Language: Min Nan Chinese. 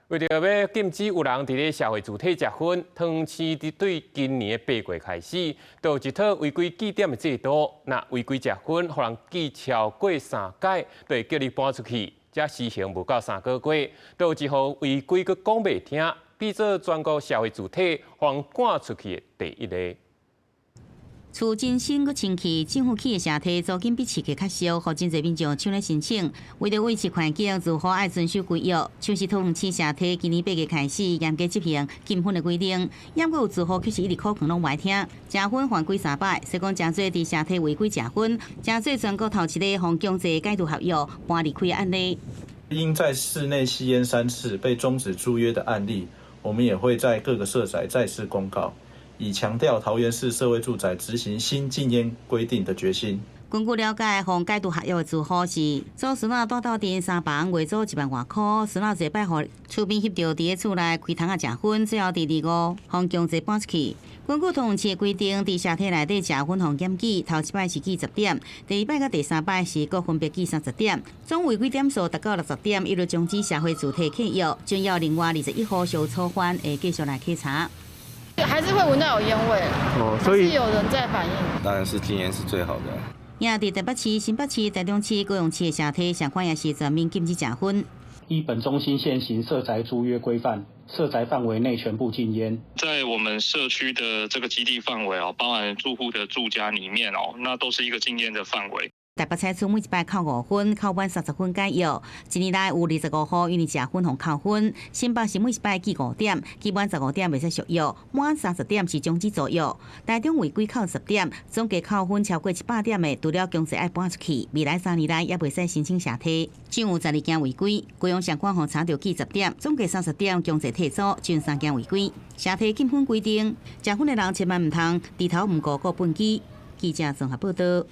為著欲禁止有人佇咧社會住宅食薰，桃園市佇對今年的8月開始，就有一套違規記點的制度。若違規食薰，予人記超過三擺，就會叫你搬出去。這時限無夠3個月，就有一戶違規閣講袂聽，變做全國社會住宅予人趕出去的第一例。厝真新閣清氣，政府起的社宅租金比市價較俗，予真濟民眾搶咧申請。為著維持環境，住戶愛遵守規約。像是桃園市社宅，今年八月開始嚴格執行禁薰的規定，猶閣有住戶卻是一直苦扛攏無愛聽，食薰犯規三擺，所以講誠濟佇社宅違規食薰，誠濟全國頭一个予強制解除合約搬離開的案例。因在室內吸菸三次被終止租約的案例，我們也會在各個社宅再次公告，以強調桃園市社會住宅執行新禁菸規定的決心。根據了解，予解除合約的住戶是祖孫仔蹛鬥陣三房，月租1萬外箍，孫仔濟擺予厝邊翕著佇咧厝內開窗仔食薰，最後佇二五予強制搬出去。根據桃園市的規定，佇社宅內底食薰予檢舉，頭一擺是記10點，第二擺佮第三擺是閣分別記30點，總違規點數達到60點，一律終止社會住宅契約，將要另外21戶受處分，會繼續來稽查。還是會聞到有菸味，哦，所以有人在反映。當然是禁菸是最好的。也佇台北市、新北市、台中市、高雄市的社宅，相款也是全面禁止食薰。依本中心現行社宅租約規範，社宅範圍內全部禁菸。在我們社區的這個基地範圍哦，包含住戶的住家裡面哦，那都是一個禁菸的範圍。台北採取每一擺扣5分，扣滿30分解約。一年內有25戶因為食薰予扣分。新北市每一擺記5點，記滿15點袂使續約，滿30點是終止租約。台中違規扣10點，總計扣分超過100點的，除了強制愛搬出去，未來3年內也袂使申請社宅。總有12件違規，高雄相款予查著記十點，總計30點強制退租，剩三件違規。社宅禁薰規定，食薰的人千萬毋通低頭毋顧顧畚箕。記者綜合報道。